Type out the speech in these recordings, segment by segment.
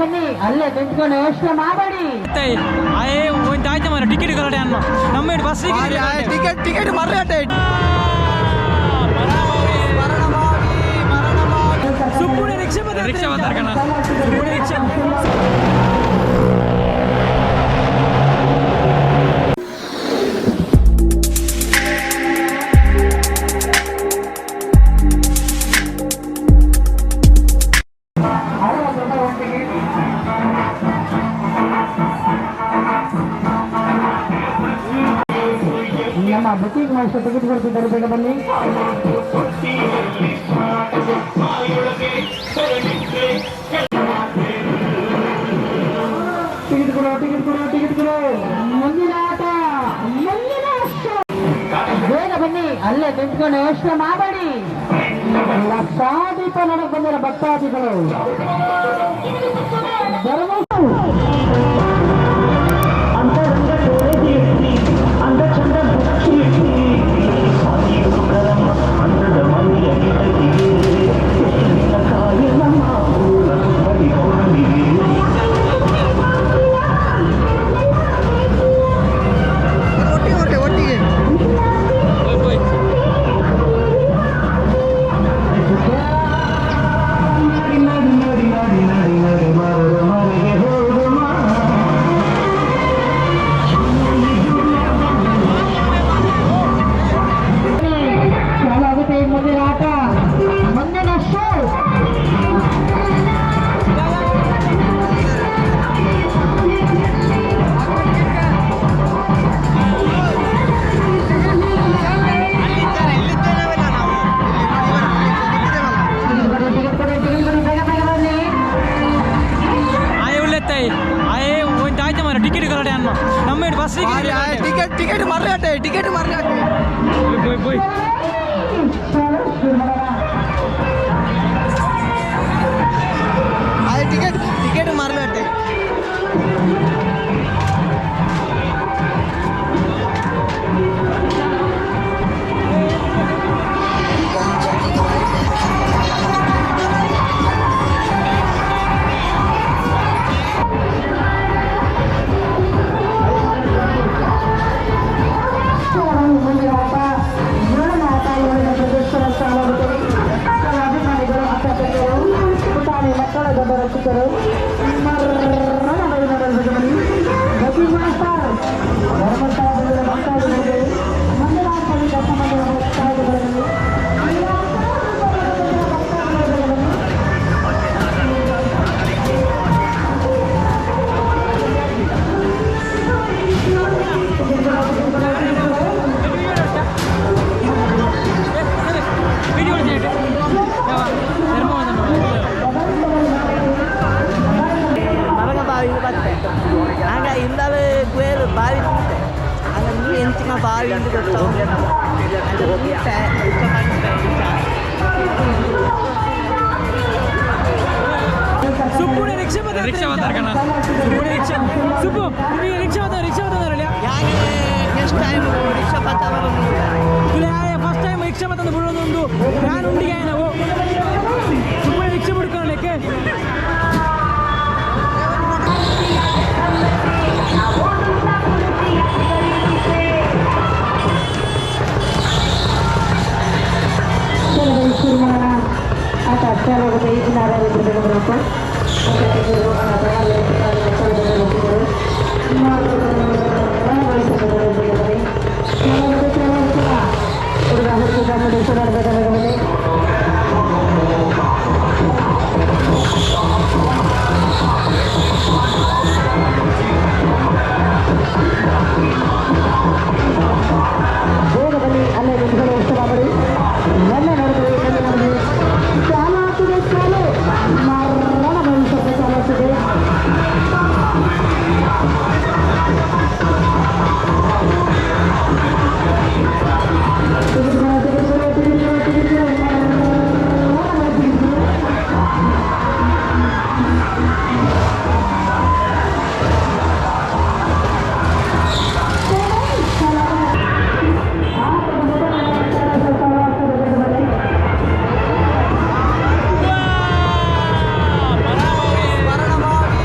ಬನ್ನಿ ಅಲ್ಲೇ ನಿಂತ್ಕೊಂಡು ಯೋಚನೆ ಮಾಡಬೇಡಿ. ಆಯೇ ಒಂದು ಆಯ್ತು ಮಾರ ಟಿಕೆಟ್ ಗಲಾಟೆ ಅನ್ನ ನಮ್ಮ ಬಸ್. ಟಿಕೆಟ್ ಟಿಕೆಟ್ ಮರ್ರೆ. ಸುಪ್ಪುಣಿ ರಿಕ್ಷಾ ಬರ್ತಾರೆ, ರಿಕ್ಷಾ ಬರ್ತಾರೆ ಕಣ. ಸುಪ್ಪುಣಿ ರಿಕ್ಷಾ. ನಮ್ಮ ಬುಕಿಂಗ್ ಮಾಡಿಸೋ ಟಿಕೆಟ್ ಕೊಡ್ತಿದ್ದಾರೆ, ಬೇಗ ಬನ್ನಿ. ಟಿಕೆಟ್ ಕೊಡು, ಟಿಕೆಟ್ ಕೊಡು, ಟಿಕೆಟ್ ಕೊಡು. ಮುಂದಿನ ಆಟ, ಮುಂದಿನ ಶೋ. ಬೇಗ ಬನ್ನಿ, ಅಲ್ಲೇ ನಿಂತ್ಕೊಂಡು ಯೋಚನೆ ಮಾಡಬೇಡಿ. ಲಕ್ಷಾದೀಪ ನೋಡಕ್ ಬಂದಿರೋ ಭಕ್ತಾದಿಗಳು ಧರ್ಮಸ್ಥಳ. ಒಟ್ಟಿಗೆ ಒಟ್ಟಿಗೆ ಒಟ್ಟಿಗೆ. ಚಾಲು ಆಗುತ್ತೆ ಮುಂದಿನ ಆಟ, ಮುಂದಿನ ಶೋ. ಇಲ್ಲಿದ್ದೇವೆ ನಾವು. ಟಿಕೆಟ್ ಕೊಡಿ, ಟಿಕೆಟ್ ಕೊಡಿ, ಟಿಕೆಟ್ ಕೊಡಿ, ಬೇಗ ಬೇಗ ಬನ್ನಿ. ಆಯೇ ಉಳ್ಳೆತ್ತಾಯಿ ಆಯೇ ಒಂದು ಆಯ್ತು ಮಾರ ಟಿಕೆಟ್ ಗಲಾಟೆ ಅನ್ನ ನಮ್ಮ ಬಸ್. ಟಿಕೆಟ್ ಟಿಕೆಟ್ ಮರ್ರೆ, ಟಿಕೆಟ್ ಮರ್ರೆ. ಪೋಯ್ ಪೋಯ್. ಚಾಲು ಶುರು ಮಾಡೋಣ. ಟಿಕೆಟ್ ಟಿಕೆಟ್ ಮರ್ಲೆ. ಮುಂದಿನ ಆಟ, ಏಳನೇ ಆಟ, ಏಳನೇ ಪ್ರದರ್ಶನ ಚಾಲಾಗುತ್ತದೆ. ಕೆಲ ಅಭಿಮಾನಿಗಳು, ಅಕ್ಕ ತಂಗಿಯರು, ಪುಟಾಣಿ ಮಕ್ಕಳ, ದೊಡ್ಡ ರಸಿಕರು ಮರಣ ಬಳಿ ನೋಡಲು ಬನ್ನಿ. ಬುಕಿಂಗ್ ಮಾಸ್ಟರ್ ಧರ್ಮಸ್ಥಳದಲ್ಲಿ ಭಕ್ತಾದಿಗಳಿಗೆ ಮುಂದಿನ ಆಟದಲ್ಲಿ ದರ್ಶನ ಮಾಡುವ ಭಕ್ತಾದಿಗಳಲ್ಲಿ ಭಕ್ತಾದಿಗಳಿಗೆ ಬನ್ನಿ. ವಿಡಿಯೋ ಧರ್ಮ. ಮರಗ ಬಾವಿ ಬತ್ತೆ ಆಗ ಇಂದವೆ ಗುಯಲು ಬಾವಿ ಕೂತೆ ಆಗ ನೀ ಎಂಚಿನ ಬಾವಿ ಇಂದು ಗೊತ್ತ. ಸುಪ್ಪುಣಿ ರಿಕ್ಷಾ ಬರ್ತಾರೆ, ರಿಕ್ಷಾ ಬರ್ತಾರೆ ಕಣ. ಸುಪ್ಪುಣಿ ರಿಕ್ಷಾ. ಸುಪ್ಪು ನಿಮಗೆ ರಿಕ್ಷಾ ಬರ್ತಾರೆ, ರಿಕ್ಷಾ ಬರ್ತಾರೆ. ಯಾಕೆ ನೆಕ್ಸ್ಟ್ ಟೈಮ್ ರಿಕ್ಷಾ ಪತ್ತ. ಫಸ್ಟ್ ಟೈಮ್ ರಿಕ್ಷಾ ಬತ್ತಂದು ಬಿಡೋದೊಂದು ಪ್ಲಾನ್ ಉಂಡಿಗೆ ನಾವು ಸುಮ್ಮನೆ ರಿಕ್ಷಾ ಬಿಡ್ಕೊಳ್ಳಕ್ಕೆ. ಶುರು ಮಾಡೋಣ. ಆಟ ಚಾಲಾಗುತ್ತೆ. ಇನ್ನಾರು ಬೇಗ ಬರಬೇಕು. ಅಕ್ಕ ತಂಗಿಯರು, ಅಣ್ಣ ತಮ್ಮರು, ಪುಟಾಣಿ ಮಕ್ಕಳು, ದೊಡ್ಡ ರಸಿಕರು ಬೇಗ ಬನ್ನಿ. ಚಾಲಾಗುತ್ತೆ, ಚಾಲಾಗುತ್ತೆ. ಹುಡುಗ ಹುಡುಗಿ ಕಾಂಪಿಟೇಷನ್ ಆಡಬೇಕು, ಬೇಗ ಬನ್ನಿ. ಬೇಗ ಬನ್ನಿ, ಅಲ್ಲೇ ನಿಂತ್ಕೊಂಡು ಇಷ್ಟ ಮಾಡಿ. ಮೊನ್ನೆ ನೋಡಿದ್ವಿ, ಮೊನ್ನೆ ನೋಡಿದ್ವಿ. ಚಾಲು ಆಗ್ತಿದೆ, ಚಾಲು. ಮರಣ ಭವಿಷ್ಯಕ್ಕೆ ಚಾಲು ಆಗ್ತಿದೆ. ಟಿಕೆಟ್ ಕೊಡು, ಟಿಕೆಟ್ ಕೊಡು, ಟಿಕೆಟ್ ಕೊಡು, ಟಿಕೆಟ್ ಕೊಡು. ಮರಣ ಟಿಕೆಟ್ ಕೊಡು. ಮರಣ.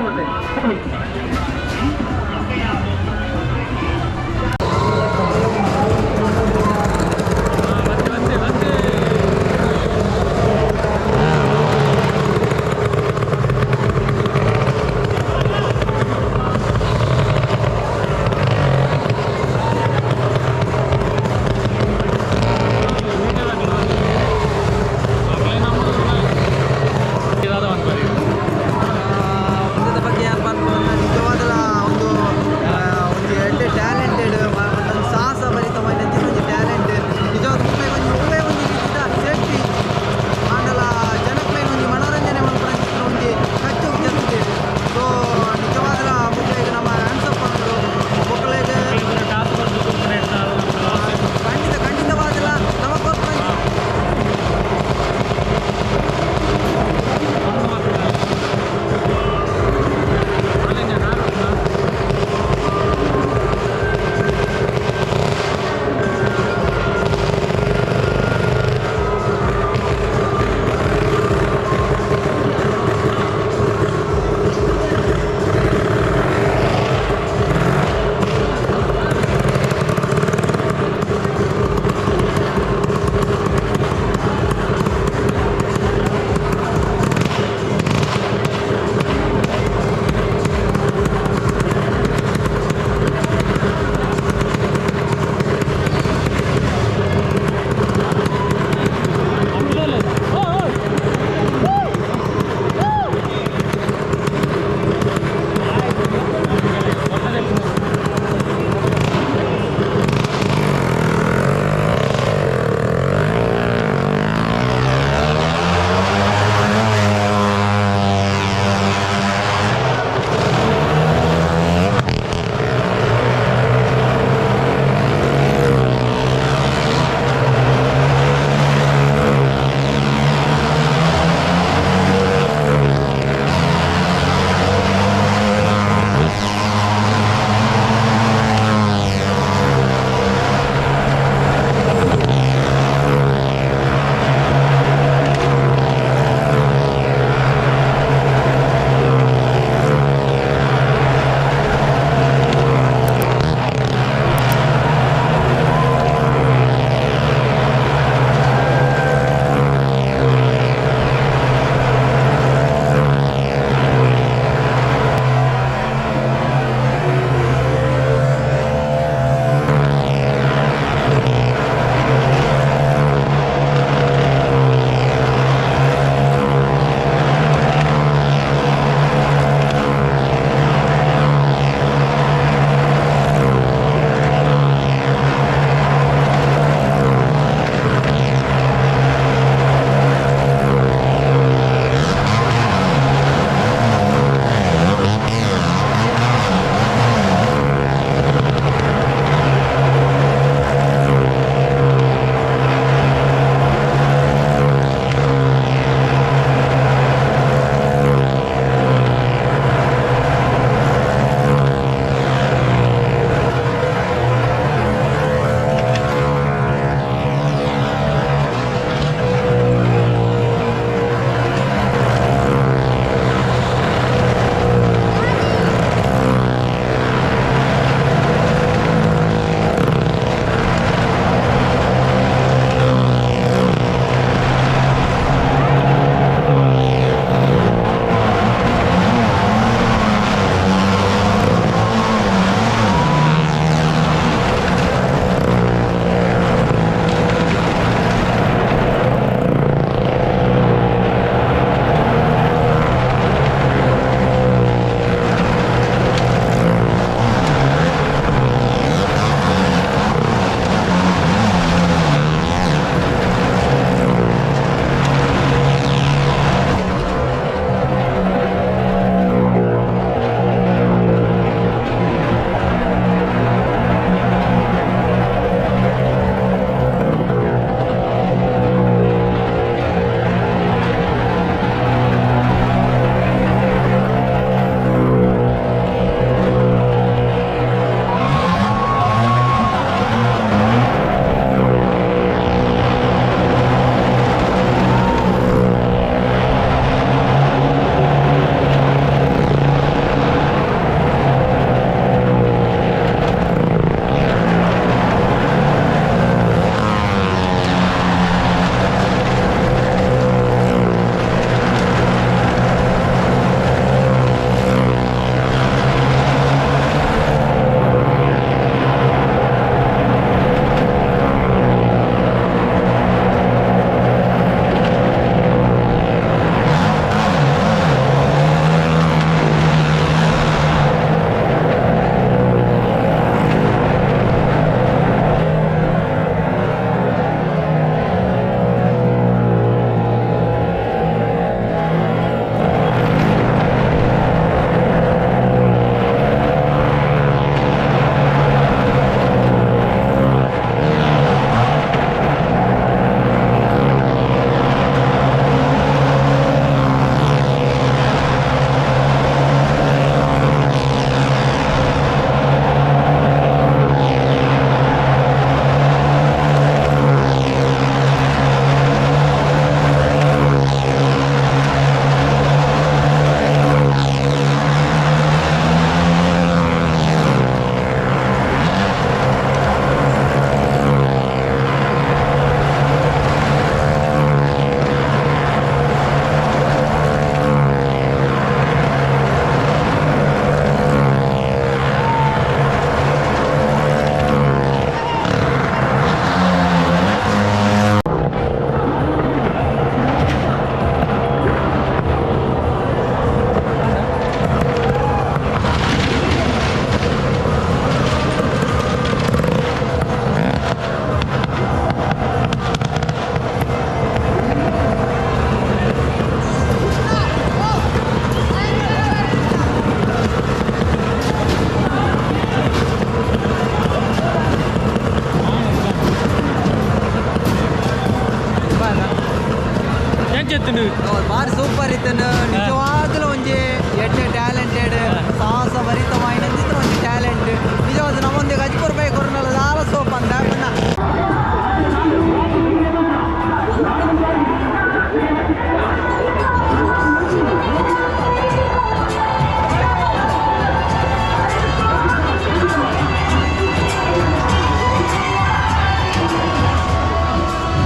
ಬಗ್ಗೆ ಯಾರು.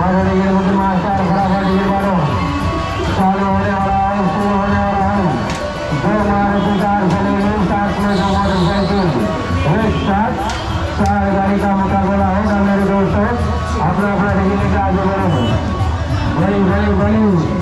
आगे टिकट बुकिंग मास्टर, फटाफट टिकट मारो। चालू होने वाला है, शुरू होने वाला है। दो मारुति कार चलेगी, साथ में दो मोटरसाइकिल, एक साथ चार गाड़ी का मुकाबला होगा। मेरे दोस्तों, अपना अपना टिकट लेकर आगे बढ़ो। बड़ी बड़ी बड़ी।